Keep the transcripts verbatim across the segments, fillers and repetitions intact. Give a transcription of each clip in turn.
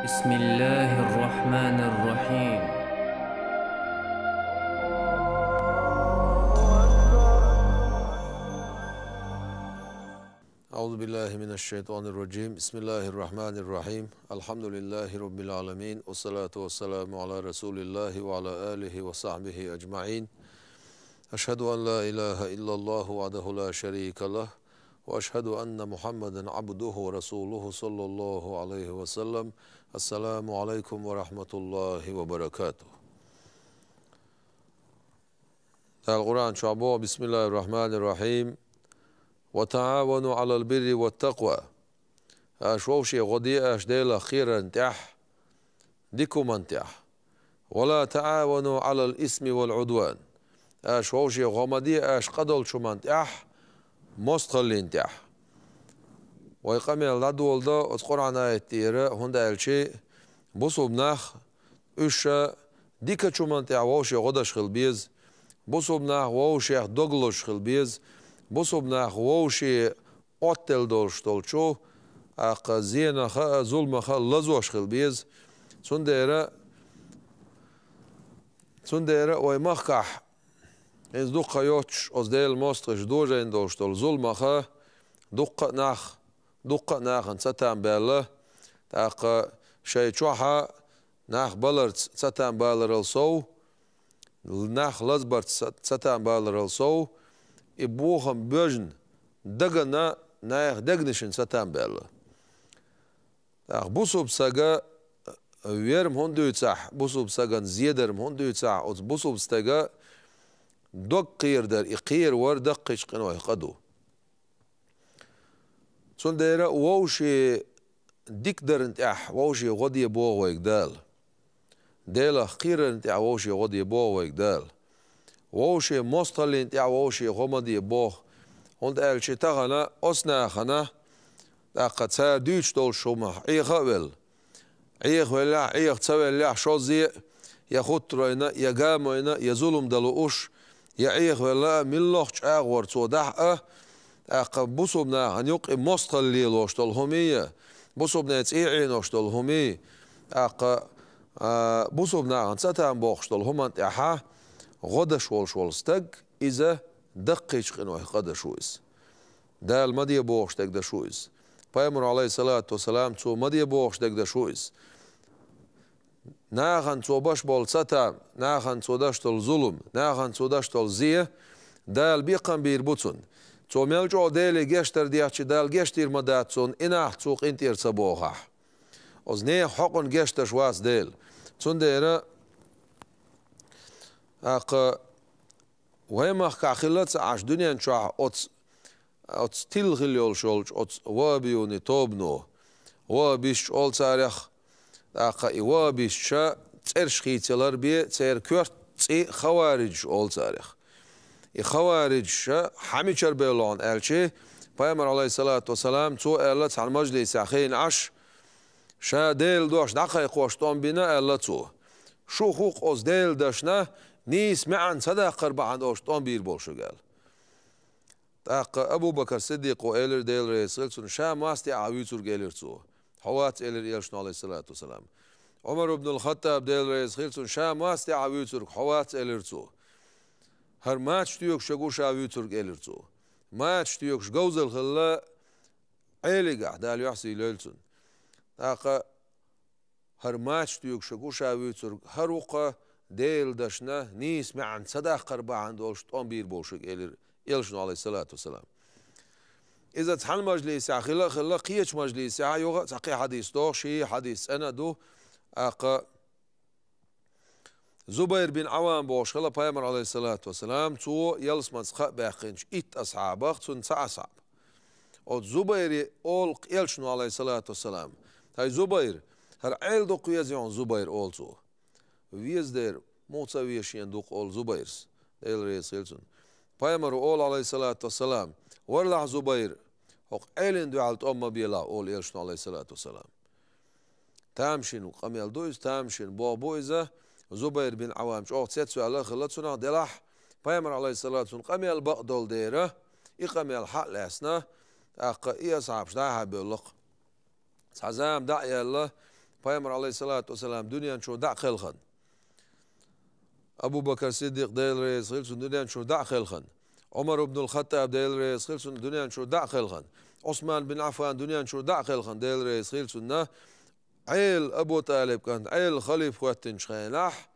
بسم الله الرحمن الرحيم. أعوذ بالله من الشيطان الرجيم. بسم الله الرحمن الرحيم. الحمد لله رب العالمين. والصلاة والسلام على رسول الله وعلى آله وصحبه أجمعين. أشهد أن لا إله إلا الله وحده لا شريك له، وأشهد أن محمدا عبده ورسوله صلى الله عليه وسلم. السلام عليكم ورحمة الله وبركاته. Дала Къуръан чохь боху: بسم الله الرحمن الرحيم. وتعاونوا على البر والتقوى. Аша вовшийн гӀо де аша Делах кхерарна тӀехь, дика хӀуманна тӀехь. ولا تعاونوا على الإثم والعدوان. Аша вовшийн гӀо ма де аша къа долчу хӀуманна тӀехь, мостагӀаллина тӀехь. Вай къамел дӀадоладо оцу Къуръан аят тӀера, хӀунда аьлча бусулба нах, уьш дикачу хӀуманна тӀехь вовшийн гӀо деш хила беза, бусулба нах вовшех дог лозуш хила беза, бусулба нах вовшийн Ӏоттаделла долуш долчу, тӀаккха зенаха а, зуламаха а лазош хила беза. Цундела, цундела вай махкахь, иза дуккха йоцуш, оцу Делан мостагӀаша дожийна долуш долу зуламаха, дуккха а нах, дуккха а нахана цатам баьлла, тӀаккха шайн чохь а нах баларца цатам баларал сов, нах лазбарца ца-, цатам баларал сов, и бохам боьжна, дагана, наьха дегнашна цатам баьлла. ТӀаккха бусулба стага верам хӀунда дуьйцахь, бусулба стагана зедарам хӀунда дуьйцахь, оцу бусулба стага дог кхерадар, и кхеравар даккхийчу къинойх къа ду. Цундела вовшийн дика дарна тӀехь вовшийн гӀо де боху вайга Дала. Делах кхерарна тӀехь вовшийн гӀо де боху вайга Дала. Вовшийн мостагӀаллина тӀехь вовшийн гӀо ма де боху, хӀунда аьлча тахана оцу нахана, тӀаккха цара дуьйцуш долчу хӀуманах Ӏеха а велла, Ӏехавеллехь, Ӏеха ца веллехь, шозза а, я хуттаройна, я гамойна, я зулам дан лууш, я Ӏехавелла а, муьлххачу агӀор цо дахь а, тӀаккха бусулба нахана юкъа и мостагӀалла лелош долу хӀумий, бусулбанийн цӀий Ӏенош долу хӀумий, тӀаккха, а, бусулба нахана цатам боккхуш долу хӀуманна тӀехьа гӀо деш волуш волу стаг, иза даккхийчу къинойх къа деш ву иза. Дала ма де бохуш дерг деш ву иза. Пайхамаро, Ӏалайхиссалату вассалам, цо ма де бохуш дерг деш ву иза. Нахана цо беш болу цатам, нахана цо деш долу зулам, нахана цо деш долу зе, Дала бекхам бийр бу цунна. Цо мел чӀогӀа Деле гечдар дехча, Дала гечдийр ма дац цунна, и нах цо къинтӀера ца бохахь. Оцу нехан хьокъана гечдеш вац Дела. Цундела, тӀаккха, вай махкахь хилла а ца Ӏаш дуьнен чохь оцу, оцу тилла хилла йолуш йолчу оцу ваххабиюни тобано, ваххабисташ олу царех, тӀаккха и ваххабисташа цӀераш хийцалар бен, церан коьрта цӀе хавариджаш олу царех. И хавариджаша хьан мичара бевлла хьуна аьлча, Пайхамар, Ӏалайхиссалату вассалам, цо аьлла цхьана мажлисехь хиъна Ӏаш, ша Делан дош дӀакхайкхош тӀом бина, аьлла цо. Шу хӀокху оцу Делан дашна нийса маьӀна ца даккхар бахьана долуш тӀом бийр болу шуьга аьлла. ТӀаккха Абу-Бакар Сиддикъо элира, Дела реза хила цунна, ша мостагӀа вуьйцург элира цо. Хьо вац элира Элчано, Ӏалайхиссалату вассалам. Ӏумар ибн ал-Хаттаб, Дела реза хила цунна, ша мостагӀа вуьйцург, хьо вац элира цо. ХӀара мачаш тоьгуш верг ву ша вуьйцург элира цо. Мачаш тоьгуш говзалла хилла Ӏелигахь, Дала юьхь сий лойла цунна. ТӀаккха хӀара мачаш тоьгуш верг ву ша вуьйцург, хӀара ву-кх Делан дашна нийса маьӀна ца даккхар бахьана долуш тӀом бийр болу шуьга элира Элчано, Ӏалайхиссалату вассалам. Иза цхьана мажлисехь хилла а хилла, кхечу мажлисехь юха а цхьа кхин хьадис доху, ши хьадис цӀена а ду, тӀаккха Зубайр бин Ӏаввам бохуш хилла Пайхамар, Ӏалайхиссалату вассалам, цо ялсаманица кхаъ баьккхинчу итт асхьабах цунна цхьа асхьаб. Оцу Зубайре олу-кх Элчано, Ӏалайхиссалату вассалам: «ХӀай Зубайр, хӀара Ӏела дукха везий хьуна, Зубайр?» — олу цо. «Веза дера, муха ца веза шена дукха», — олу Зубайрс, Дела реза хила цунна. Пайхамаро олу, Ӏалайхиссалату вассалам: «Варлахь, Зубайр, хӀокху Ӏелина дуьхьал тӀом ма белахь», — олу Элчано, Ӏалайхиссалату вассалам. Тамашийна къамел ду иза, тамашийна болх бу иза. Зубайр бин Ӏаввам чӀогӀа цецваьлла а хилла цунах, делахь Пайхамар, Ӏалайхиссалату, цунна къамел бакъдолу дела, и къамел хьа а лаьцна, тӀаккха и асхьабаш дӀа-хьа бевлла-кх. Цхьа зама дӀа а яьлла, Пайхамар, алейхиссалату вассалам, дуьнен чура дӀа а кхелхина. Абу Бакр Сиддикъ, Дела реза хила цунна, дуьнен чура дӀа а кхелхина. Ӏумар ибн аль-Хаттаб, Дела реза хила цунна, дуьнен чура дӀа а кхелхина. Ӏусман бин Ӏаффан, дуьнен чура дӀа а кхелхина, Дела реза хила цунна. Ӏела, Абу ТӀалиб кӀант, Ӏела халифа хӀоьттинчу хенахь,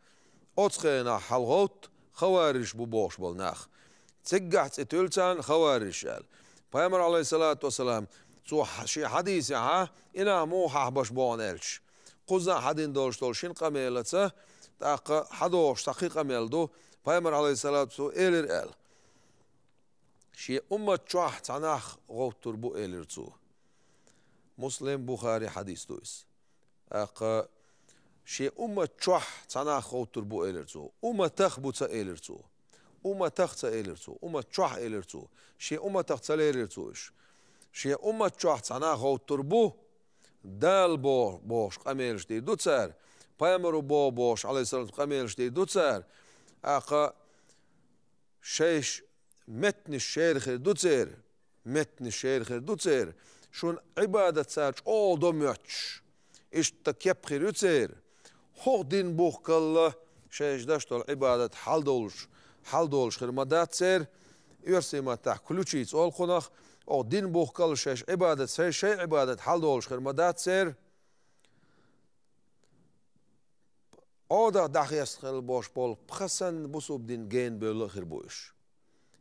оцу хенахь хьалагӀовтта хаварижаш бу бохуш болу нах. Циггахь цӀе туьллу царна хаварижаш аьлла. Пайхамар, алейхиссалату вассалам, цо хьа-, шен хьадисехь, и нах муха хьахбеш бу хьуна аьлча, кхузахь хьадина долуш долу шина къамелаца, тӀаккха хьадогӀуш цхьа кхин къамел ду, Пайхамар, алейхиссалату, цо элира аьлла. Шен уммат чохь цхьа нах гӀовттур бу, элира цо. Муслим, Бухари хьадис ду иза. ТӀаккха шен уммат чохь цхьа нах гӀовттур бу, элира цо. Умматах бу ца элира цо. Умматах ца элира цо. Уммат чохь элира цо. Шен умматах ца лерира цо уьш. Шен уммат чохь цхьа нах гӀовттур бу, Дала бо-, бохуш къамелаш дийр ду цара. Пайхамаро бо-, бохуш, алейхиссалату, къамелаш дийр ду цара. ТӀаккха шайш меттанаш шера хир ду церан, меттанаш шера хир ду церан, шуна Ӏибадат цара чӀогӀа до моьттуш, иштта кеп хир ю церан. ХӀокху дин бухкалла шайш деш долу Ӏибадат хьалдолуш, хьалдолуш хир ма дац церан, оьрсийн маттахь ключица олу кхунах, хӀокху дин бухкалла шайш Ӏибадат, шай, шай Ӏибадат хьалдолуш хир ма дац церан. Ӏодах дӀахеста хилла бохуш болу пхи санна бусулба дин гена бевлла а хир бу уьш.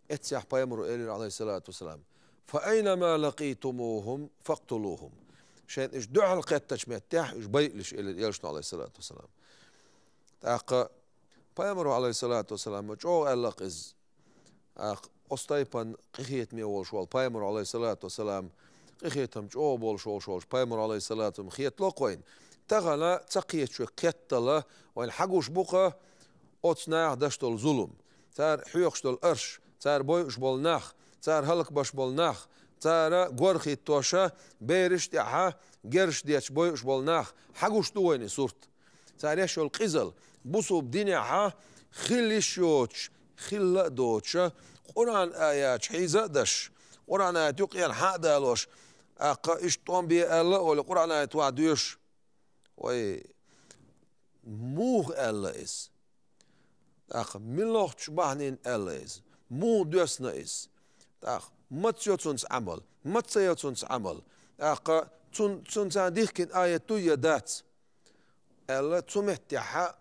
Эццехь Пайхамаро элира, алейхиссалату вассалам: «Фа айнама лакъитумухум, факътулухум». Шайна уьш дуьхьал кхеттачу меттехь, уьш байъалаш, элира элчано, алейхиссалату вассалам. ТӀаккха Пайхамаро, алейхиссалату вассалам, чӀогӀа аьлла-кх иза. ТӀаккха оцу тайпана къинхетаме волуш волу Пайхамар, алейхиссалату вассалам, къинхетам чӀогӀа болуш волуш волчу Пайхамар, алейхиссалату вассалам, хетало-кх вайна. Тахана ца кхеташ верг кхеттала вайна хьагуш бу-кха оцу наха деш долу зулам. Цара хьоькхуш долу арш, цара бойуш болу нах, цара хӀаллакбеш болу нах, цара гор хӀиттоша, бераш тӀехьа герш детташ бойуш болу нах, хьагуш ду вайна и сурт. Цара еш йолу къизалла, бусулба динехьа хила йиш йоцуш, хилла а доцуша, Къуръан аяташ хьийза а даш, Къуръан аят юкъера хьа а далош, тӀаккха иштта тӀом бе аьлла а олий, Къуръан аят ван доьшуш. Вай, муха аьлла иза? ТӀаккха муьлхачу бахьанина аьлла иза? Муха доьссина иза? ТӀаккха маца йо цуьнца Ӏамал? Маца ца йо цуьнца Ӏамал? ТӀаккха цун-, цуьнца дихкина аят дуй я дац? Аьлла, цу меттехьа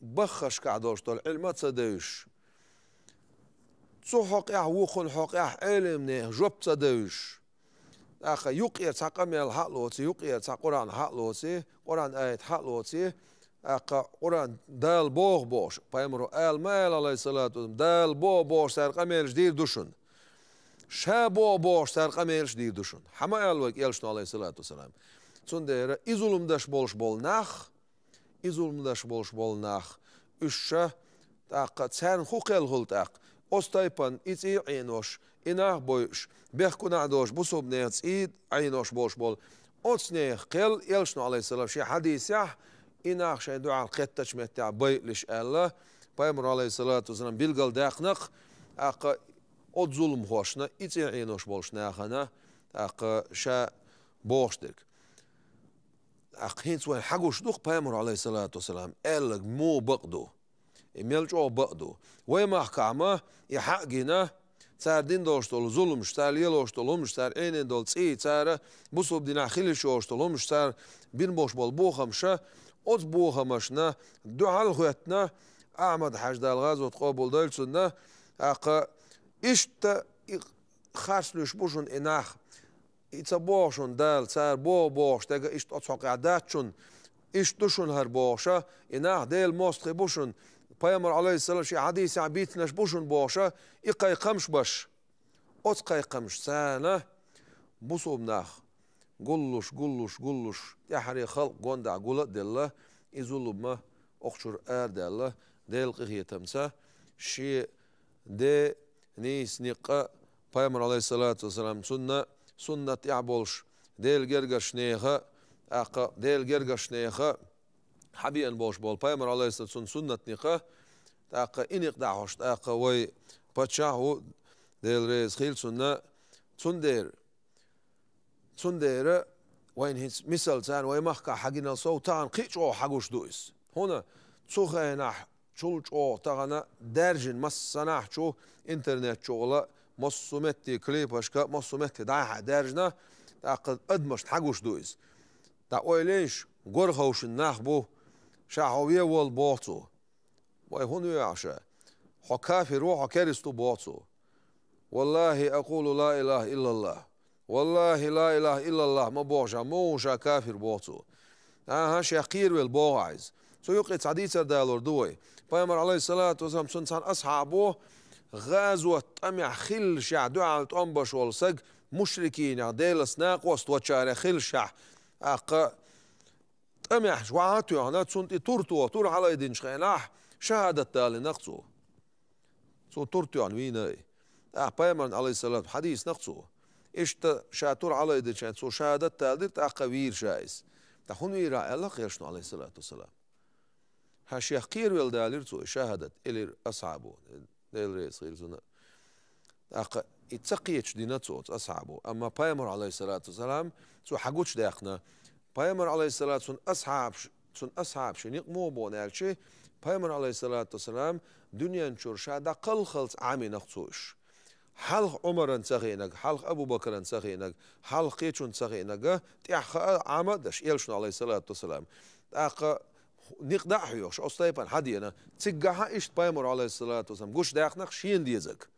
баххашкахь долуш долу Ӏилма а ца девзаш, цу хьокъехь, вукхун хьокъехь Ӏелимнехан жоп ца девзаш, тӀаккха юкъера цхьа къамел хьа а лоций, юкъера цхьа Къуръан хьа а лоций, Къуръан аят хьа а лоций, тӀаккха Къуръан Дала боху бохуш, Пайхамаро ала ма аьлла, алейхиссалату вассалам, Дала боху бохуш цара къамелаш дийр ду шуна. Ша боху бохуш цара къамелаш дийр ду шуна. Хьа ма аьлла вайга элчано, алейхиссалату вассалам. Цундела и зулам деш болуш болу нах, и зулам деш болуш болу нах, уьш ша, тӀаккха царна хӀун кхел хуьлу тӀаккха? Оцу тайпана и цӀий а Ӏенош, и нах а бойуш, бехкунахь а доцуш, бусулба нехан цӀий а Ӏенош болуш болу оцу нехан кхел, элчано, алейхиссалам, шен хьадисехь, и нах шайн дуьхьал кхеттачу меттехь байъалаш аьлла, Пайхамаро, алейхиссалату вассалам, билгалдаьккхина-кх, тӀаккха оцу зуламхошна, и цӀий Ӏенош болуш нахана, тӀаккха ша бохуш дерг. ТӀаккха хӀинца вайн хьагуш ду-кх Пайхамаро, алейхиссалату вассалам, аьлларг муха бакъ ду? И мел чӀогӀа бакъ ду? Вай махкахь ма и хьа а гина, цара дина долуш долу зуламаш, цара лелош долу хӀумаш, цара Ӏенийна долу цӀий, цара бусулба динехь хила йиш йолуш долу хӀумаш, цара бина болуш болу бохамаша, оцу бохамашна дуьхьал а хӀоьттина, Ахьмад-Хьаьжа, Дала гӀазот къобалдойла цунна, тӀаккха иштта и харц луьйш бу шуна и нах. И ца боху шуна Дала, цара боху бохуш, дега иштта оцу хьокъехь дац шуна, иштта ду шуна хӀара бохуша, и нах Делан мостагӀий бу шуна, Пайхамар, алейхиссалам, шен хьадисехь бийцинарш бу шуна бохуша, и кхайкхамаш беш. Оцу кхайкхамаш царна бусулба нах гуллуш, гуллуш, гуллуш, тӀаьххьара халкъ гондахь гул а делла, и зулам ма окхучуьра арадаьлла, Делан къинхетамца, шен де, нийса никъа, Пайхамар, алейхиссалату вассалам, цунна суннат тӀехь болуш, Делан гергарчу нехан, тӀаккха Делан гергарчу нехан хьабеана болуш болу Пайхамар, алейхиссалату, цунна суннат никъа, тӀаккха и никъ дӀахьош, тӀаккха вай паччахь ву, Дела реза хила цунна, цундела Цундела Вайна хӀинца мисал царна вай махкахь хьагинал сов тахана кхин а чӀогӀа хьагуш ду иза. ХӀунда цу хенахь чул чӀогӀа тахана даьржина массанахь чу интернет чугӀала, массо метте клипашка, массо метте дӀай-хьай даьржина, тӀаккха адамашна хьагуш ду иза. ДӀа ойла йойш, гор ховшина нах бу, ша хьо вен волу боху цо. Вай хӀунда веа ша? Хьо кафир ву, хьо керста ву боху цо. «Валлахи, акъулу ла илаха иллаллах». «Валлахи, ла илаха иллаллах» ма боху ша, муха ша кафир боху цо. АхӀа, шех кхеравелла боху ахь иза. Цу юкъе цхьа дийцар далор ду вай. Пайхамар, алейхиссалату вассалам, цунна цхьана асхьабо гӀазот тӀамехь хиллашехь, дуьхьал тӀом беш волу саг мушрикинех, Делаца накъост вачарех хиллашехь, тӀаккха тӀамехь вахьа а тоьхна, цунна тӀе тур то, тур хьалайдинчу хенахь, шахадат далийнарх цо. Цо тур тоьхна вийна и. ТӀаккха пайхамарна, алейхиссалату, хьадийцинарх цо. Иштта ша тур хьалайдинчу хенахь цо шахадат далийра, тӀаккха вийра ша иза. ТӀаккха хӀунда вийра аьлла кхершна, алейхиссалату вассалам? ХӀан, шех кхеравелла далийра цо и шахадат, элира асхьабо. Дела реза хила цунна. ТӀаккха и ца кхеташ дина цо, оцу асхьабо. Амма пайхамар, алейхиссалату вассалам, цо хьагучудаьккхина. Пайхамар, алейхиссалату, цунна асхьабаш, цунна асхьабашна некъ муха боху аьлча, пайхамар, алейхиссалату вассалам, дуьнен чуьра ша дӀакхалхалц Ӏамийнарх цо уьш. Хьалха Ӏумаран ца хиънарг, хьалха Абу-Бакаран ца хиънарг, хьалха кхечунна ца хиънарг, тӀаьхьа хаа Ӏама а деш, элчано, алейхиссалату вассалам. ТӀаккха некъ дӀа а хьоьхуш, оцу тайпана хьадеана, циггахьа иштта пайхамар, алейхиссалату вассалам, гучудаьккхинарх шена дезарг.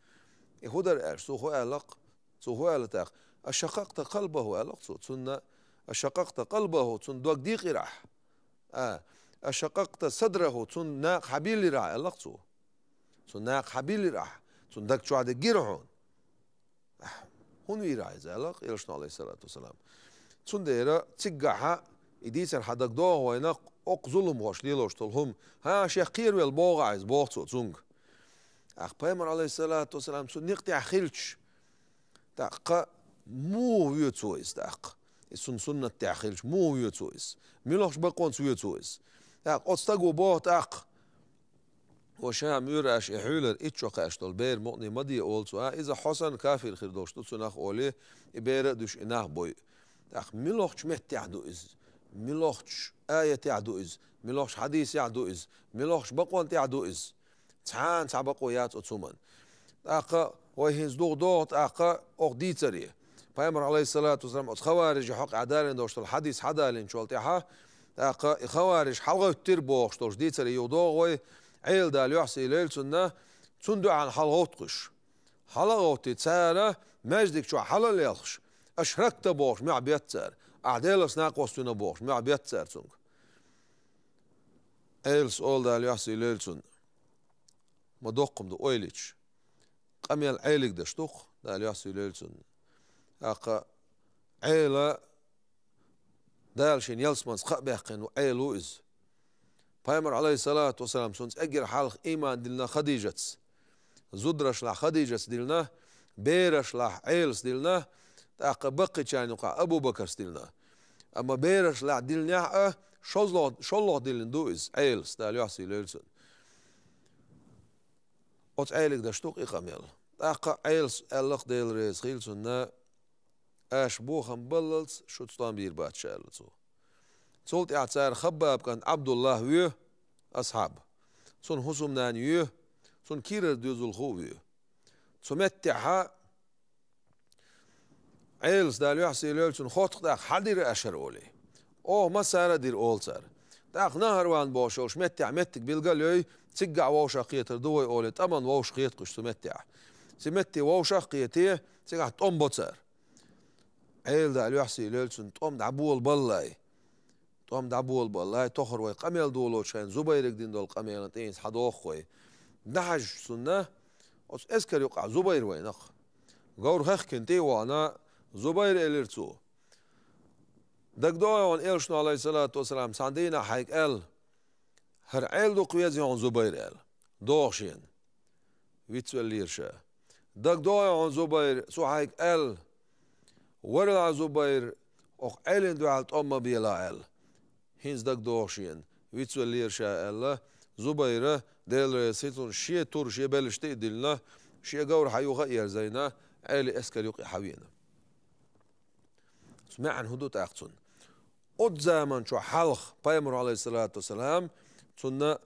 И хӀун дара аьлча, цо хӀун аьлларх? Цо хӀун аьлла тӀаккха? «Ашакъакъта къалбаху», аьлларх цо. Цунна «Ашакъакъта къалбаху», цунна дог дийкъира ахь? А, «Ашакъакъта садраху», цунна накха хьабийллира ахь, аьлларх цо. Цунна накха хьабийллира ахь, цунна даг чохь дигира хьуна. Ахь, хӀунда вийра ахь иза, аьлларх элчано, алейхиссалату вассалам. Цундела циггахьа и дийцар хьан дага догӀу вайна, окху зуламхоша лелош долу хӀума. ХӀан, шех кхеравелла боху ахь иза, боху цо цуьнга. Ахь пайхамар, алейхиссалату вассалам, цу некъ тӀехь хилча, тӀаккха муха воь цо иза тӀаккха? И цунна суннат тӀехь хилча, муха воь цо иза? Муьлхачу бакъонца воь цо иза? ТӀаккха оцу стага боху тӀаккха: «Ва ша муьйра аша и хьуьйлар итт шо кхаьчна долу бер мукъане ма де», олу цо, а, иза хьо санна кафир хир долуш ду цунах олий, и бер а дуьсуш и нах бой. ТӀаккха муьлхачу меттехь ду иза? Муьлхачу аятехь ду иза? Муьлхачу хьадисехь ду иза? Муьлхачу бакъонна тӀехь ду иза? Цхьана цхьа бакъо яц оцу хӀуманна. ТӀаккха вай хӀинца духу догӀу тӀаккха окху дийцаре. Пайхамар, алейхиссалату вассалам, оцу хаварижи хьокъехь далийна долуш долу хьадис хьадалийначул тӀаьхьа, тӀаккха и хаварижи хьалагӀоьттира бохуш долуш дийцаре юха догӀу вай, Ӏела Дала юьхь сийлойла цунна, цунна дуьхьал хьалагӀовтту уьш. ХьалагӀовттий цара, маьждиг чохь хьала а лелхаш, «Ашракта» бохуш мохь бетта цара. «Ахь Делаца накъост вина» бохуш мохь бетта цара цуьнга. Ӏелас олу, Дала юьхь сийлойла цунна. Ма доккха хӀума ду ойла йича. Къамел Ӏелиг даш ду-кх, Дала юьхь сийлойла цунна. ТӀаккха Ӏела, Дала шена ялсаманца кхаъ баьккхина ву Ӏела ву иза. Пайхамар, алейхиссалату вассалам, цунна цӀеггара хьалха ийман диллина Хадижатас. Зударашлахь Хадижатас диллина, берашлахь Ӏелас диллина, тӀаккха баккхийчарна юкъахь Абу-Бакарс диллина. Амма берашлахь диллинехь а шолгӀа-, шолгӀа диллина ду иза, Ӏелас, Дала юьхь сийлойла цунна. Оцу Ӏелиг даш ду-кх и къамел. ТӀаккха Ӏелас аьлла-кх, Дела реза хила цунна: «Аша бохам баллалц шуьца тӀом бийр бац ша», аьлла цо. Цул тӀаьхьа цара Хаббаб кӀант Ӏабдуллах воь, асхьаб. Цунна хӀусамнана йоь, цунна кийрара доьзалхо а воь. Цу меттехьа Ӏелас, Дала юьхь сийлойла цунна, хоттух тӀаккха: «Хьан дира аша хӀара?» олий. «Оха массара а дира», олу цара. ТӀаккха Нахарван бохуш йолуш меттехь меттиг билгал а йой, циггахь вовшах кхетар ду вай олий, тӀаман вовшах кхетакхуьш цу меттехь. Цу метте вовшах а кхетий, цигахь тӀом бо цара. Ӏела, Дала юьхь сийлойла цунна, тӀом дӀаболабаллай. ТӀом дӀаболабаллай, тохара вай къамел долочу хенахь Зубайриг дина долу къамелан тӀе хӀинца хьадоху вай. ДӀахьаьжча цунна, оцу эскар юкъахь Зубайр вайнакх. Говр хехкина тӀе а вахана, Зубайр, элира цо: «ДагадогӀий хьуна, элчано, алейхиссалату вассалам, цхьана дийнахь хьайга аьлла: „ХӀара Ӏела ду-кх веза хьуна, Зубайр“, аьлла. ДогӀу шена». Вицвеллера ша. «ДагадогӀий хьуна, Зубайр, цо хьайга аьлла: „Варелахь, Зубайр, окху Ӏелина дуьхьал тӀом ма белахь“, аьлла. ХӀинца дагадогӀу шена». Вицвеллера ша, аьлла, Зубайра, Дела реза хила цунна, шен тур, шен беллаш тӀе а диллина, шен говр хьан юха а ерзайна, Ӏелин эскар юкъе хьавеана. Цу маьӀна хӀун ду тӀаккха цунна? Оцу заман чохь хьалха пайхамар, алейхиссалату вассалам, цунна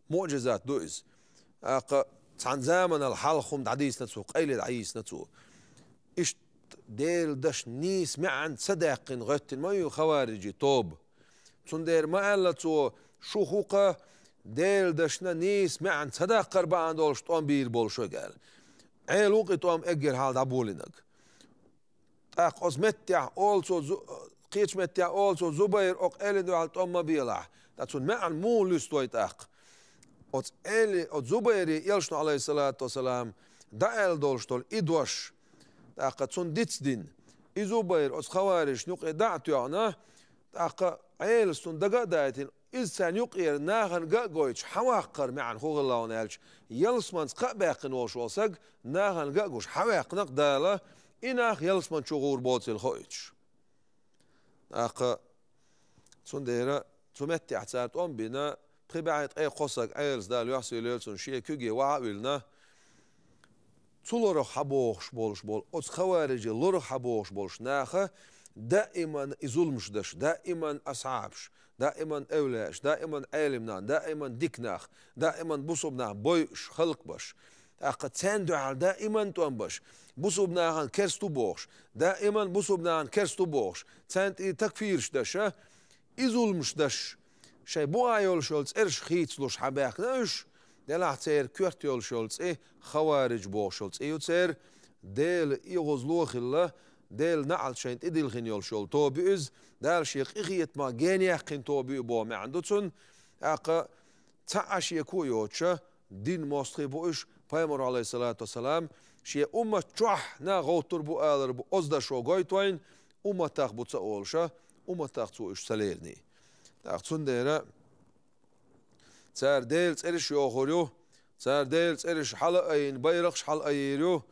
муъжизат ду иза. ТӀаккха цхьана заманал хьалха хӀума дӀадийцина цо, къайле дӀайийцина цо. Иштта Делан дашна нийса маьӀна ца даьккхина гӀоьттина ма ю хавариджийн тоба. Цундела ма аьлла цо, шу хӀокху Делан дашна нийса маьӀна ца даккхар бахьана долуш тӀом бийр болу шуьга аьлла. Ӏела ву кхин тӀом эггара хьалха дӀаболийнарг. ТӀаккха оцу меттехь олу цо зу-, кхечу меттехь олу цо, Зубайр, окху Ӏелина дуьхьал тӀом ма белахь. Ткъа цунна маьӀна муха луьстуьйту тӀаккха? Оцу Ӏели, оцу Зубайре элчано, алейхиссалату вассалам, дӀааьлла долуш долу и дош, тӀаккха цунна дицдина, и Зубайр оцу хаварижна юкъе дӀа а тоьхна, тӀаккха Ӏелас цунна дага а дайтина, иза царна юкъера нахана ган а гойтуш, хьаваккхар маьӀна хӀун хилла хьуна аьлча, ялсаманца кхаъ баьккхина волуш волу саг нахана ган а гуш хьаваьккхина-кх Дала, и нах ялсамани чу гӀур боцийла хоуьйтуш. ТӀаккха цундела цу меттехь цара тӀом бина, пхи бӀе ткъе кхо саг Ӏелас, Дала юьхь сийлахь йойла цунна, шен куьге вахьа а виллина, цу лорах хьабохуш болуш болу, оцу хавариджийн лорах хьабохуш болуш наха даиман и зуламаш даш, даиман асхьабаш, даиман эвлаяаш, даиман Ӏелам нах, даиман дика нах, даиман бусулба нах бойуш, халкъ баш. ТӀаккха царна дуьхьал даиман тӀом баш, бусулба нахана керста ву бохуш, даиман бусулба нахана керста ву бохуш, царна тӀе такфираш даш, и зуламаш даш, шайн бухахь йолуш йолу цӀераш хийцалуш хьабаьхкина уьш, делахь церан коьрта йолуш йолу цӀе, хавариж бохуш йолу цӀе ю церан, Делан оьгӀазло а хилла, Делан наӀалт шайна тӀедилхина йолуш йолу тоба ю иза, Дала шен къинхетамах генаяьккхина тоба ю боху маьӀна ду цунна. ТӀаккха цхьа а шеко а йоцуша, дин мостагӀий бу уьш, пайхамар, алейхиссалату вассалам, шен уммат чохь нах гӀовттур бу алар бу, оцу дашо гойту вайна, умматах бу ца олуша, умматах цо уьш ца лерний. ТӀаккха цундела цара Делан цӀераш йохур ю, цара Делан цӀераш хьала а айина, байракхаш хьала а айийр ю,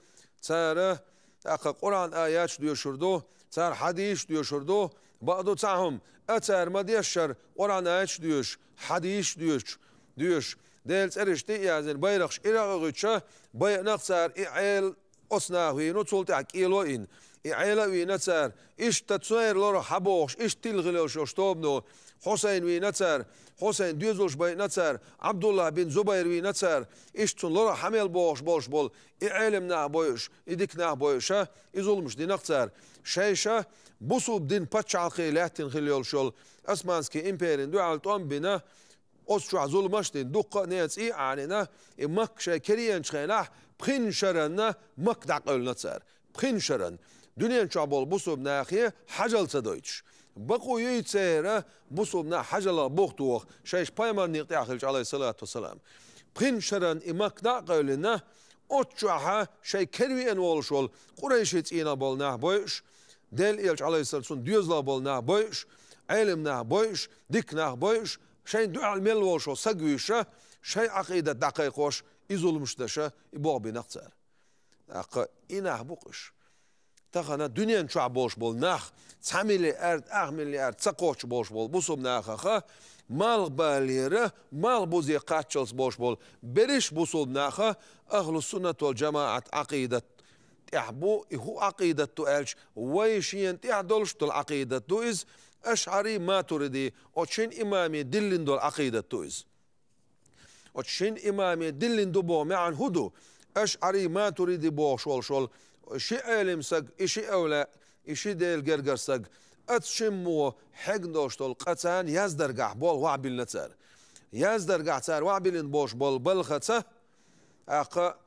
цара тӀаккха Къуръан аяташ доьшур ду, цара хьадисаш доьшур ду, бакъду цхьа хӀума, а цара ма-дешшара Къуръан аяташ доьшуш, хьадисаш доьшуш, доьшуш, Делан цӀераш тӀе а яздина, байракхаш иракъа гӀуьттуша, байина-кх цара и Ӏела, оцу наха вийна, цул тӀаьхьа кӀело а йина, и Ӏела а вийна цара, иштта церан лорах хьабохуш, иштта тилла хилла йолуш йолуш тобано, Хьусайн вийна цара, Хьусайн доьзалш байина цара, Ӏабдуллах бин Зубайр вийна цара, иштта цунна лорах хьа мел бохуш болуш болу, и Ӏелам нах бойуш, и дика нах бойуша, и зуламаш дина-кх цара. Шайша бусулба дин пачхьалкхе лаьттина хилла йолуш йолу Османский империн дуьхьал тӀом бина, оцу чохь зуламаш а дина, дуккха а нехан цӀий а Ӏанийна, и Макка шайн кара еанчу хенахь пхин шаранна Макка дӀакъевлина цара. Пхин шаранна. Дуьнен чохь болу бусулба нахе хьажал ца дойтуш. Бакъо юй церан бусулба нах хьажалах бух тоха, шайша пайхамаран некъа тӀехь хилча, алейхиссалату вассалам. Пхин шаранна и Макка дӀа а къевлина, оцу чохь шайн кара веана волуш волу къурайшийн цӀийнах болу нах бойуш, Делан элча, алейхиссалам, цунна доьзалах болу нах бойуш, Ӏелам нах бойуш, дика нах бойуш, шайна дуьхьал мел волуш волу саг вуьйша, шайн Ӏакъидат дӀакхайкхош, и зуламаш даша, и болх бина-кх цара. ТӀаккха и нах бу-кх уьш. Тахана дуьнен чохь болуш болу нах, цхьа миллиард, ах миллиард ца кхоччуш болуш болу бусулба нахаха, малхбалера, малхбузе кхаччалц болуш болу берриш бусулба наха, ахлу-суннат вал-джамаӀат Ӏакъидат тӀехь бу, и хӀун Ӏакъидат ду аьлча, вай шена тӀехь долуш долу Ӏакъидат ду иза, ашъари, матуриди, оцу шина имаме диллина долу Ӏакъидат ду иза. Оцу шина имаме диллина ду боху маьӀна хӀун ду? АшъаӀари, Матуриди бохуш волуш волу ши Ӏелим саг, и ши эвлаъ, и ши Делан гергара саг, оцу шиммо хьегна долуш долу къа царна яздаргахь болу вахьа биллина цара. Яздаргахь цара вахьа биллина болуш болу балхаца, тӀаккха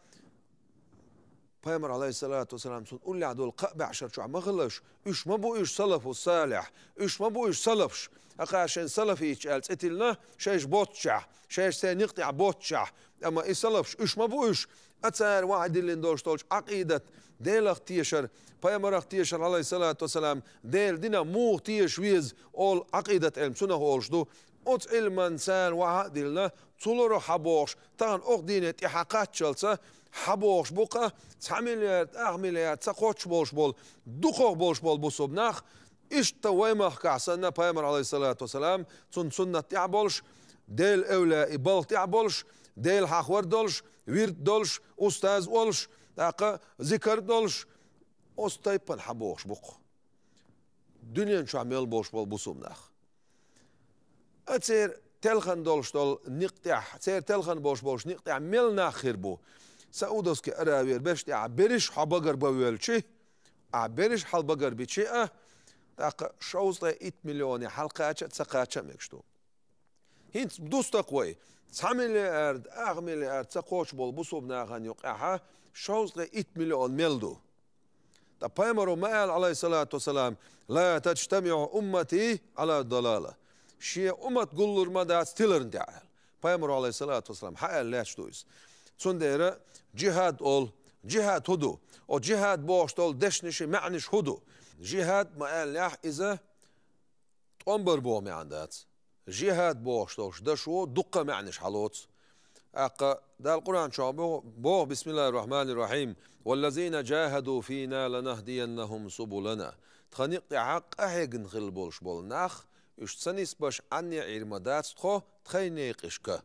Пайхамар, алейхиссалату вассалам, цунна уллехь долу кхаа бӀешар чохь ма хилла уьш. Уьш ма бу уьш салафу салихь, уьш ма бу уьш салафаш. Акхар шайн салафиташ аьлла цӀе тиллина, шайша боццушехь, шайша церан некъа тӀехь боццушехь. Амма и салафаш, уьш ма бу уьш. А цара вахьа диллина долуш долчу Ӏакъидат, Делах тешар, Пайхамарах тешар, алейхиссалату вассалам, Делан динах муха теша веза, олу Ӏакъидат Ӏилма цунах олуш ду. Оцу Ӏилман цара вахьа а диллина, цу лорах хьабохуш, тахана окху дийне тӀе хьакхаччалца хьабохуш бу-кха, цхьа миллиард, ах миллиард ца кхоччуш болуш болу, дукхах болуш болу бусулба нах, иштта вай махкахь санна, Пайхамар, алейхиссалату вассалам, цунна суннат тӀехь болуш, Делан эвлаъ и балха тӀехь болуш, Дела хьахор долуш, вирд долуш, устаз олуш, тӀаккха зикар долуш, оцу тайпана хьабохуш бу-кха. Дуьнен чохь мел болуш болу бусулба нах. Ткъа церан телхана долуш долу некъа тӀехь, церан телхана болуш болчу некъа тӀехь мел нах хир бу? Саудовский Аравера берш тӀехь берриш хьо багара бан воьлча, ахь берриш хьал багара бича а, тӀаккха шовзткъе итт миллионе хьалкхача а, ца кхача а мегаш ду. ХӀинца дустакх вай, цхьа миллиард, ах миллиард ца кхочуш болу бусулба нахана юкъехь шовзткъе итт миллион мел ду. Ткъа пайхамаро ма аьлла, Ӏалайхиссалату вассалам: «Ла таджтамиӀу уммати Ӏала далала». Шен уммат гуллур ма дац тиларна тӀехь аьлла. Пайхамаро, Ӏалайхиссалату вассалам, хьаьлла лаьтташ ду иза. Цундела джихад олу. Джихад хӀун ду? Оцу джихад бохуш долу дешнийн маьӀнаш хӀун ду? Джихад ма аьллехь, иза тӀом бар боху маьӀна дац. Жихад бохуш долуш дашо дуккха а маьӀнаш хьалоцу. ТӀаккха Дала Къуръан чохь боху, боху: «Бисмиллахир-рахманир-рахим. Валлазина жахаду фина ланахдияннахум субулана». Тхан некъ тӀехь къахьегна хилла болуш болу нах, уьш ца нисбеш Ӏанне а Ӏийр ма дац тхо тхайн некъашка.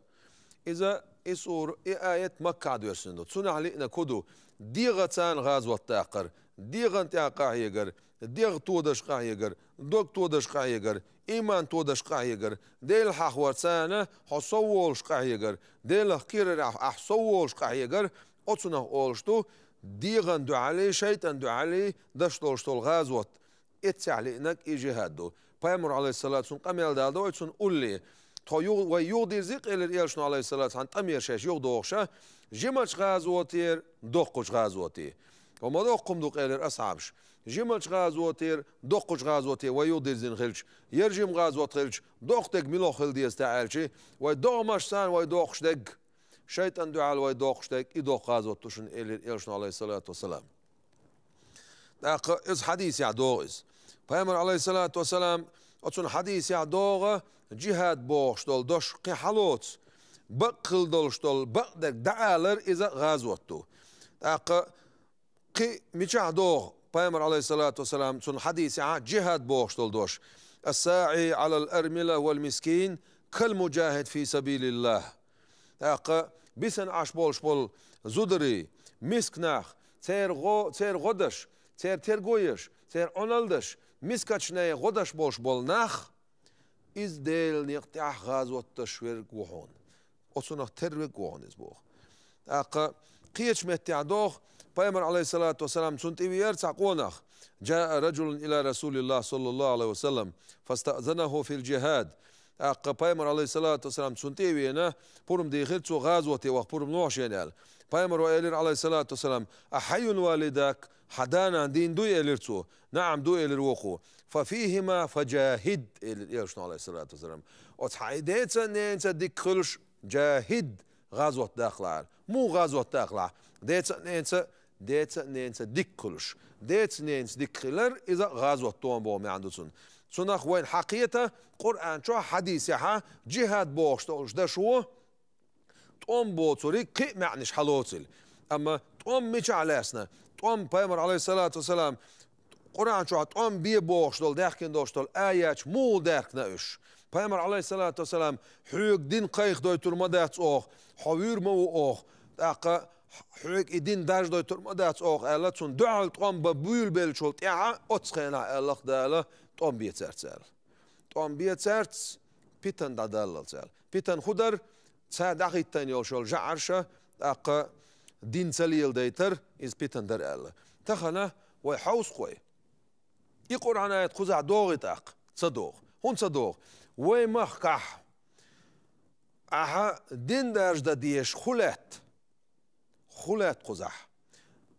Иза, и сура, и аят Маккахь доьссина ду. Цунах лиънарг хӀун ду? ДегӀаца гӀазот даккхар, дегӀан тӀехь къахьегар, дегӀ тодаш къахьегар, дог тодаш къахьегар, иман тодаш къахьегар, Дела хьахорца хьо сов волуш къахьегар, Делах кхерарехь ахь сов волуш къахьегар, оцунах олуш ду, дегӀан дуьхьал а, шайтӀан дуьхьал а деш долуш долу гӀазот. Эццехь лиънарг и жихад ду. Пайхамар, Ӏалайхиссалату, цунна къамел дала ду вай цунна улле. Тхо юха, вай юхадирзий-кх, элира элчано, Ӏалайхиссалату, цхьана тӀамера шаьш юхадохуша, жимачу гӀазотера доккхачу гӀазоте. Ва ма доккха хӀума ду-кх, элира асхьабаш. Жимачу гӀазотера доккхачу гӀазоте вай юхадирзина хилча, яра жима гӀазот хилча, доккха дерг мила хила деза те аьлча, вай догӀмашца вай доккхуш дерг, шайтӀан дуьхьал вай доккхуш дерг, и доккха гӀазот ду шуна, элира элчано, Ӏалайхиссалату вассалам. ТӀаккха иза хьадисехь догӀу иза. Пайхамар, Ӏалайхиссалату вассалам, оцунна хьадисехь догӀу, жихад бохуш долу дош кхин хьалоцу, бакъ хила долуш долу бакъдерг дӀаалар иза гӀазот ду. ТӀаккха кхин мичахь догӀу, Пайхамар, Ӏалайхиссалату вассалам, цунна хьадисехь жихад бохуш долу дош: «Ас-саӀи Ӏалал армила вал мискин кал муджахид фи сабилиллах». ТӀаккха бисана Ӏаш болуш болу зударий, миска нах, церан гӀо-, церан гӀо даш, церан терго еш, церан Ӏуналла даш, мискачу нехан гӀо даш болуш болу нах, иза Делан некъа тӀехь гӀазот даш верг ву хьуна. Оцунах тера верг ву хьуна иза боху. ТӀаккха кхечу меттехь догӀу, Пайхамар, Ӏалайхиссалату вассалам, цунна тӀевеара цхьа къонах. «Жаа раджулун ила Расулиллах саллаллаху Ӏалайхи ва саллам, фастаъзанаху фил жихад». ТӀаккха Пайхамар, Ӏалайхиссалату вассалам, цунна тӀе а веана, пурба дийхира цо гӀазоте ваха, пурба лохьа шена аьлла. Пайхамаро элира, Ӏалайхиссалату вассалам: «А хьайюн валидак? Хьан да-нана дийна дуй?» — элира цо. «НаӀам, ду», — элира вукхо. «Фа фихима фа жахид», — элира элчано, Ӏалайхиссалату вассалам. Оцу хьайн деца а, ненаца а дика хуьлуш, жахид, гӀазот даккхалахьара. Муха гӀазот даккхалахь? Деца а, ненаца а, деца а, ненаца а дика хуьлуш. Деца, ненаца дика хилар, иза гӀазот ду боху маьӀна ду цунна. Цунах вайна хьакхета Къуръан чохь, хьадисехь, жихад бохуш долуш дашо тӀом боцург кхин а маьӀнаш хьалоцийла. Амма тӀом мичахь лаьцна? ТӀом, Пайхамар, Ӏалайхиссалату вассалам, Къуръан чохь тӀом бе бохуш долу, даьхкина долуш долу аяташ муха даьхкина уьш? Пайхамар, Ӏалайхиссалату вассалам: «Хьоьга дин кхайкхадойтур ма дац оха, хьо вуьйр ма ву оха, тӀаккха хьоьга и дин даржадойтур ма дац оха», — аьлла, цунна дуьхьал тӀом бан буьйлабеллачул тӀаьхьа оццу хенахь аьлла-кх Дала: «ТӀом бе цаьрца», — аьлла. ТӀом бе цаьрца, питана дӀадаллалц аьлла. Питана хӀун дара? Цара дӀахӀиттийна йолуш йолу жӀараш, тӀаккха дин ца леладайтар, иза питана дара аьлла. Тахана вай хьовсу-кх вай. И Къуръан аят кхузахь догӀий тӀаккха? Ца догӀу. ХӀунда ца догӀу? Вай махкахь ахьа дин даржадан дезаш хӀун лаьтта? ХӀун лаьтта кхузахь?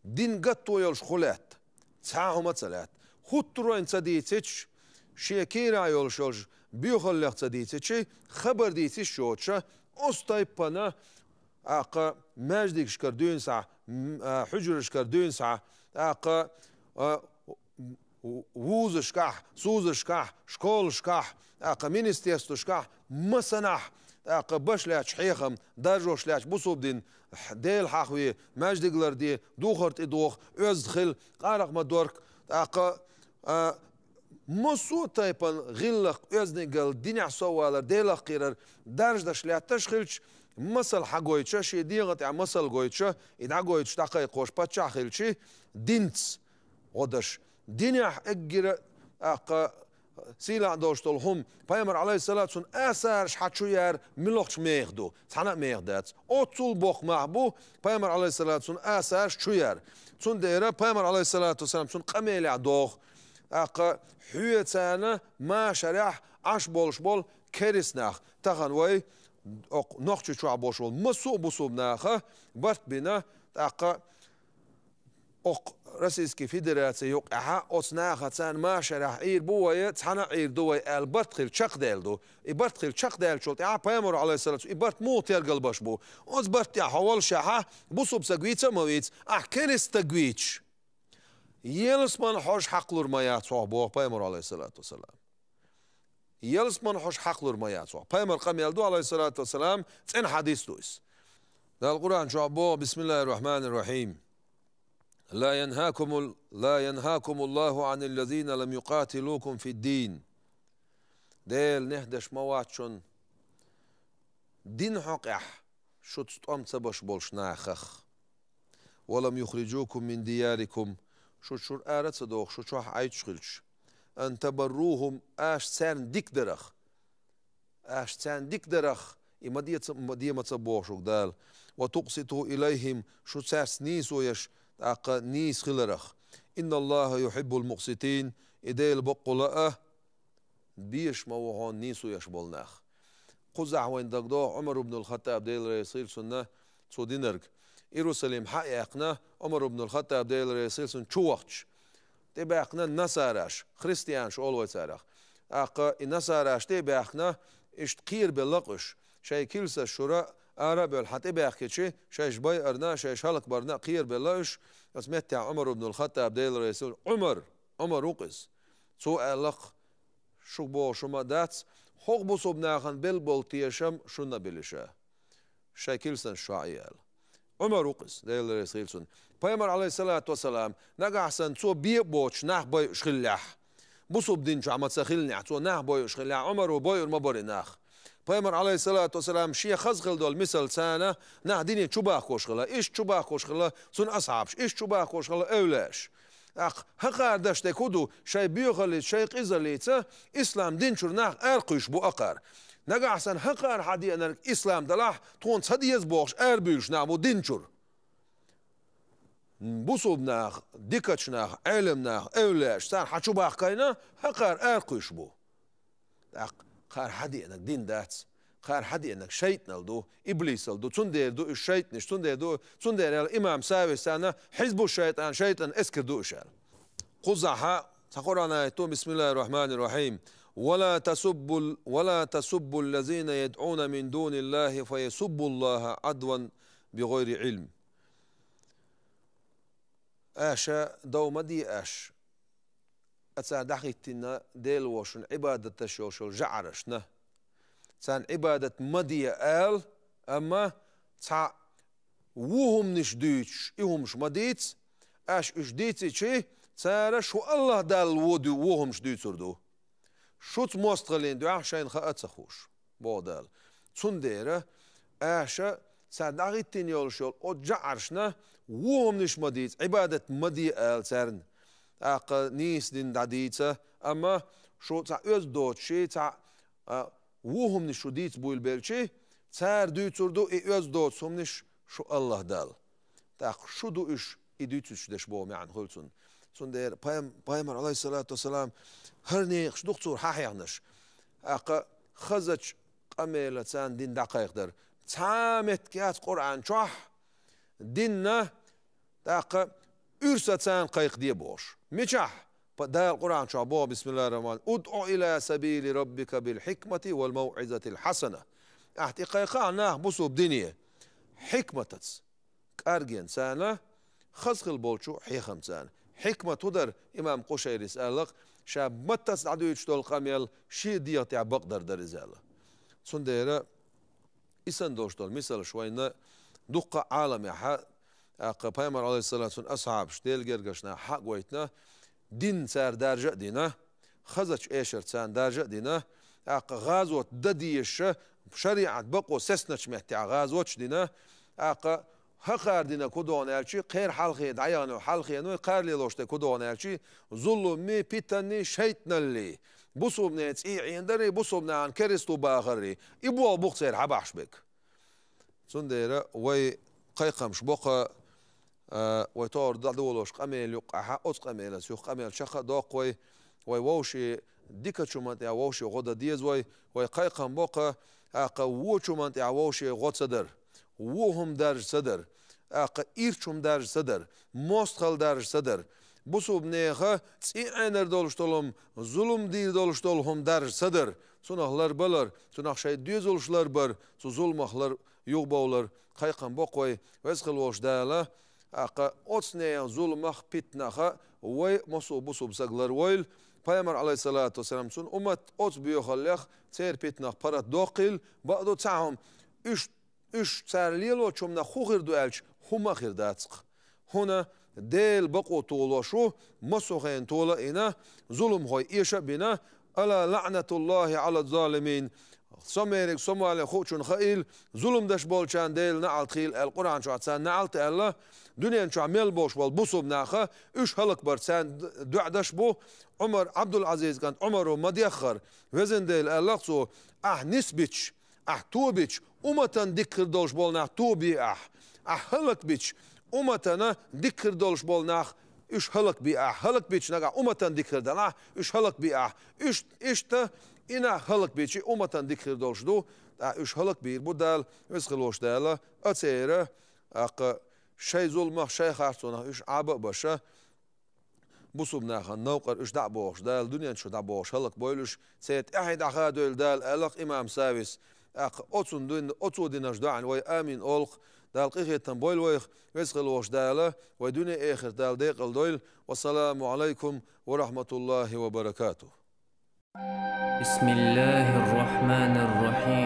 Дин гатто йолуш хӀун лаьтта? Цхьа а хӀума ца лаьтта. ХӀуттур вайна ца дийцича, шен кийрахь йолуш йолуш боьхаллех ца дийцича, хабар дийцича йоцуша, оцу тайпана, тӀаккха маьждигашкара дуьйна схьа, м, а, хьуьжарашкара дуьйна схьа, тӀаккха, а, вузашкахь, сузашкахь, школашкахь, тӀаккха министерствашкахь, масанахь, тӀаккха баш лаьтташ хьехам, даржош лаьтташ бусулба дин, Дела хьахаве, маьждиг ларде, духар тӀедоху, оьзда хила, къаракъ ма дорка, тӀаккха, а, массо а тайпана гӀиллакх, оьздангалла, динехь соввалар, Делах кхерар даржадеш лаьтташ хилча, масал хьагойтуша, шен дегӀан тӀехь масал гойтуша, и дӀагойтуш, дӀакхайкхош паччахь хилча, динца гӀо даш. Динехь эггара, тӀаккха, Сийлахь долуш долу хӀума, пайхамар, Ӏалайхиссалату, цуьнан асарш хьан чу яр муьлхачу меха ду? Цхьана а меха дац. Оццул боккха мах бу пайхамар, Ӏалайхиссалату, цуьнан асарш чу яр. Цундела пайхамар, Ӏалайхиссалату вассалам, цуьнан къамелехь догӀу: «ТӀаккха хьоьца машарехь Ӏаш болуш болу керист нах». Тахана вай окху Нохчийчохь болуш болу массо а бусулба наха барт бина, тӀаккха окху Российский Федераци юкъехь оцу нахаца машарехь Ӏийр бу вай, цхьана а Ӏийр ду вай аьлла, барт хила чекхдаьлла ду. И барт хила чекхдаьллачул тӀаьхьа пайхамар, Ӏалайхиссалату, и барт муха тергал беш бу? Оцу барт тӀехь хьо воллушехь, бусулба стаг вийца а ма вийца, ахь керист стаг вийцаш, ялсаманин хьожа хьакхалур ма яц хьох, боху пайхамар, Ӏалайхиссалату вассалам. Ялсаманин хьожа хьакхалур ма яц хьох. Пайхамар къамел ду, Ӏалайхиссалату вассалам, цӀена хьадис ду иза. Дала Къуръан чохь боху: «Бисмиллахир-рахманир-рахим. Ла янхакумул-, ла янхакумуллаху аниллазина лам юкъатилукум фид-дин». Дела нехь деш ма вац шуна дин хьокъехь шуьца тӀом ца беш болуш нахах. «Ва лам юхрижукум мин диярикум», шу шуьра ара а ца дохуш, шу чохь Ӏайтуш хилча, «ан табаррухум», аша царна дика дарах, аша царна дика дарах, и ма деца, ма де ма ца боху шуьга Дала, «ва тукъситу илайхим», шу цаьрца нийсо еш, тӀаккха нийса хиларах. «Инналлаха юхиббул мукъситин», и Дела баккъала а безаш ма ву хьуна нийсо еш болу нах. Кхузахь вайна дагадогӀу Ӏумар ибн ал-Хаттаб, Дела реза хуьлда цунна, цо динарг. Иерусалим хьа а яьккхина, Ӏумар ибн ал-Хаттаб, Дела реза хуьлда цунна, чу вахча, тӀебаьхкина насараш, христианаш олу вай царах. ТӀаккха и насараш тӀе а баьхкина, иштта кхерабелла-кх уьш. Шайн килсаш шуьра ара а бевлла, хьан тӀебаьхкича, шайша байарна, шайша хӀаллакбарна а кхерабелла уьш. Оцу меттехь Ӏумар ибн ал-Хаттаб, Дела реза хуьлда, Ӏумар, Ӏумар ву-кх иза. Цо аьлла-кх: «Шух боху шу ма дац, хӀокху бусулба нахана белла болу тешам шуна а бели ша, шайн килсанаш чохь а», — аьлла. Ӏумар ву-кх иза, Дела реза хуьлда цунна. Пайхамар, Ӏалайхиссалату вассалам, нагахь санна цо бен а боцуш нах бойуш хиллехь, бусулба дин чохь ма ца хиллехь, цо нах бойуш хиллехь, Ӏумаро бойур ма бара и нах. Пайхамар, Ӏалайхиссалату вассалам, шен хаза хилла долу мисал царна нах дине чу бахкош хилла, иштта чу бахкош хилла цуьнан асхьабаш, иштта чу бахкош хилла эвлаяаш. ТӀаккха хӀокхара даш дерг хӀун ду, шайн боьхаллица, шайн къизаллица ислам дин чуьра нах аракхуьйсуш бу хӀокхара. Нагахь санна хӀокхара хьан деанарг ислам далахь, тхуна ца деза бохуш арабуьйлуш нах бу дин чуьра. Бусулба нах, дикачу нах, Ӏелам нах, эвлаяаш, царна хьан чу бахкийна, хӀокхара аракхуьйсуш бу. ТӀаккха кхара хьан деанарг дин дац, кхара хьан деанарг шайтӀанал ду, иблисал ду, цундела ду уьш шайтӀанаш, цундела ду, цундела аьлла имам Савис царна: «Хьизбу шайтӀан, шайтӀан эскар ду уьш», — аьлла. Кхузахь цхьа Къуръан аят ду: «Бисмиллахир-рахманир-рахим. Ва ла тасуббул, ва ла тасуббул лазина ядъуна мин дуниллахи фа ясуббуллаха Ӏадван бигъайри Ӏилм». Аша дов ма де аша, а цара дӀахӀиттина Дела вошна Ӏибадат деш йолуш йолу жаӀарашна. Царна Ӏибадат ма де ала, амма цхьа вон хӀуманаш дуьйцуш, и хӀуманаш ма дийца, аша уьш дийцичи, цара шу АллахӀ Далла вон ду-, вон хӀуманаш дуьйцур ду. Шуьца мостагӀаллин дуьхьа шайна хаа а ца хууш, боху Дала. Цундела аша цара дӀахӀиттина йолуш йолу оцу жаӀаршна вон хӀуманаш ма дийца, Ӏибадат ма де ала царна. ТӀаккха нийса дин дӀадийца, амма шу цхьа оьзда доцуш, цхьа, а, вон хӀуманаш шу дийца буйла белчи, цара дуьйцур ду и оьзда доцу хӀуманаш шу АллахӀ Далла. ТӀаккха шу ду уьш и дуьйцуьйтуш дерш боху маьӀна хуьлу цунна. Цундела пайхам-, пайхамар, Ӏалайхиссалату вассалам, хӀара некъаш ду-кх цо хьахьехнарш. ТӀаккха хазачу къамелаца дин дӀакхайкхадар. Цхьа а меттиг яц Къуръан чохь динна, тӀаккха уьрсаца кхайкхаде бохуш. Мичахь? Па-, Дала Къуръан чохь боху: «Бисмиллахир-рахманир-рахим. УдӀу иля сабили раббика бил хьикмати вал мавъизатил хьасана». Ахьа тӀе кхайкха нах бусулба дине. Хьикматаца, кӀаргенца, хаза хила болчу хьехамца. Хьикмат хӀун дара, имам Къушайрис аьлла-кх, ша маттаца дӀадуьйцуш долу къамел шен дегӀа тӀехь бакъдар дара иза аьлла. Цундела и санна долуш долу мисалш вайна дуккха а Ӏаламехь, тӀаккха пайхамар, Ӏалайхиссалату вассалам, асхьабаш, Делан гергарчу наха хьа а гойтина, дин цара даржа а дина, хазачу эшарца даржа а дина, тӀаккха гӀазот дан дезаш, шариӀат бакъо сецначу меттехь гӀазоташ дина, тӀаккха хӀокхара динарг хӀун догӀу аьлчи, кхеран хьалхе дӀаяхана йолу хьалхеной, кхара лелош дерг хӀун догӀу аьлчи, зулуммий, питанний, шайтӀаналлий, Бусулбанийн цӀий Ӏенадарий, бусулбанахана керастал бахарий. И болх бу-кх церан хьабахьаш берг. Цундела вай кхайкхамаш боккха, а, вай товр дӀадолош къамел юкъахьа, оцу къамелаца юха къамел чекхдоккху вай, вай вовшийн дикачу хӀуман тӀехь вовшийн гӀо дан деза вай, вай кхайкхам боккха, тӀаккха вочу хӀуман тӀехь вовшийн гӀо ца дар, вон хӀума даржа ца дар, тӀаккха ирча хӀума даржа ца дар, мостагӀалла даржа ца дар. Бусулбанеха цӀий Ӏенар долуш долу хӀума, зулам дийр долуш долу хӀума даржа ца дар. Цунах ларбалар, цунах шайн доьзалш ларбар, цу зуламах лар юхабовлар, кхайкхам боккха вай, веза хила волуш Дала, тӀаккха оцу нехан зуламах, питнаха вай массо а бусулба саг ларвойла. Пайхамар, Ӏалайхиссалату вассалам, цуьнан уммат оцу боьхаллех, церан питнах паргӀатдоккхийла, бакъду цхьа хӀума, уьш, уьш цара лелочу хӀуманах хӀун хир ду аьлча, хӀумма а хир дац-кх. ХӀунда Делан бакъо толош ву, массо а хенахь тола а йина, зуламхой эша а бина, «Ала лаӀнатуллахӀи Ӏала ззалимин». Со мериг, со муьлхха хуучунна хаийла, зулам деш болчарна Делан наӀалт хийла аьлла, Къуръан чохь царна наӀалт аьлла, дуьнен чохь мел болуш болу бусулба наха, уьш хӀаллакбар царна доӀа деш бу. Ӏумар, Ӏабдул-Ӏазиз кӀант Ӏумаро ма-деххара, везан Дела, аьлла-кх цо, ахь нисбича, ахь тобича, умматана дика хир долуш болу нах тобе ахь. Ахь хӀаллакбича, умматана дика хир долуш болу нах, уьш хӀаллакбе ахь. ХӀаллакбича нагахь умматана дика хир делахь, уьш хӀаллакбе ахь. Уьш, иштта и нах хӀаллакбича, умматана дика хир долуш ду, ткъа уьш хӀаллакбийр бу Дала, веза хила волуш Дала, а церан, тӀаккха шайн зуламах, шайн харцонах уьш Ӏаба а беш, бусулба нахана новкъара уьш дӀа а бохуш, Дала дуьнен чу дӀабохуш хӀаллакбойла уьш, церан тӀаьхье дӀахадойла Дала, аьлла-кх имам Савис. ТӀаккха оцу дин-, оцу динаш доӀана вай амин олу-кх. Дала къинхетам бойла вайх, веза хила волуш Дала, вай дуьне а, эхарт а Дала декъала дойла. Вассаламу Ӏалайкум ва рахьматуллахӀи ва баракатухӀ. بسم الله الرحمن الرحيم.